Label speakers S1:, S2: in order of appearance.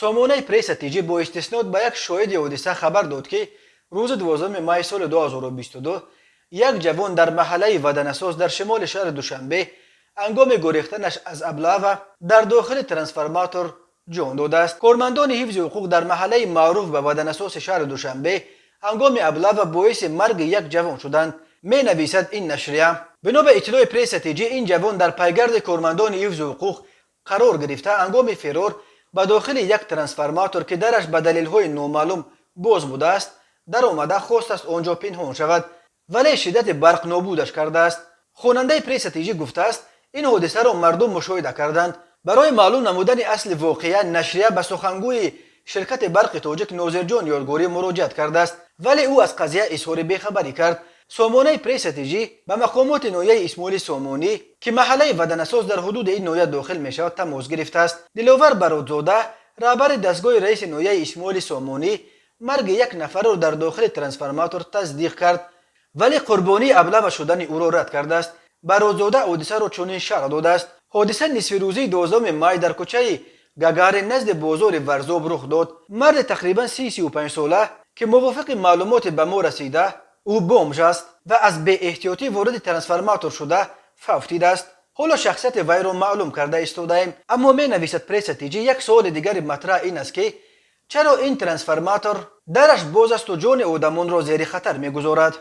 S1: Сомонаи Пресса ТЖ бо истиснод ба як шоҳиди ҳодиса хабар дод, ки рӯзи 12 май соли 2022 як ҷавон дар маҳаллаи Ваданасоз дар шимоли шаҳри Душанбе ҳангоми гурехтанаш аз облава дар дохили трансформатор ҷон додааст. Кормандони ҳифзи ҳуқуқ дар маҳаллаи маъруф ба Ваданасоси шаҳри Душанбе ҳангоми облава боиси марги як ҷавон шуданд, менависад ин нашрия. Бино ба иттилои Пресса ТЖ, ин ҷавон дар пайгарди кормандони ҳифзи ҳуқуқ қарор гирифта, ҳангоми фирор ба дохили як трансформатор, ки дараш ба далелҳои номаълум боз будааст, даромада, хостааст он ҷо пинҳон шавад, вале шиддати барқ нобудаш кардааст. Хонандаи Пресса ТЖ гуфтааст, ин ҳодисаро мардум мушоҳида карданд. Барои маълум намудани асли воқеа нашрия ба сухангӯи ширкати Барқи Тоҷик Нозирҷон Ёдгорӣ муроҷиат кардааст, вале ӯ аз қазия изҳори бехабарӣ кард. Сомонаи Пресса ТЖ ба мақомоти ноҳияи Исмоили Сомонӣ, ки маҳаллаи Ваданасоз дар ҳудуди ин ноҳия дохил мешавад, тамос гирифтааст. Диловар Баротзода, раҳбари дастгоҳи раиси ноҳияи Исмоили Сомонӣ, марги як нафарро дар дохили трансформатор тасдиқ кард, вале қурбонии облава шудани ӯро рад кардааст. Баротзода ҳодисаро чунин шарҳ додааст: ҳодиса нисфирӯзии 12 май дар кӯчаи Гагарин назди бозори Варзоб рух дод. Марди тақрибан 35 сола, ки мувофиқи маълумоти ба мо расида, ӯ бомж аст ва аз беэҳтиётӣ вориди трансформатор шуда фавтидааст. Ҳоло шахсияти вайро маълум карда истодаем. Аммо, менависад Пресса ТЖ, як суоли дигари матраҳ ин аст, ки чаро ин трансформатор дараш боз асту ҷони одамонро зери хатар мегузорад?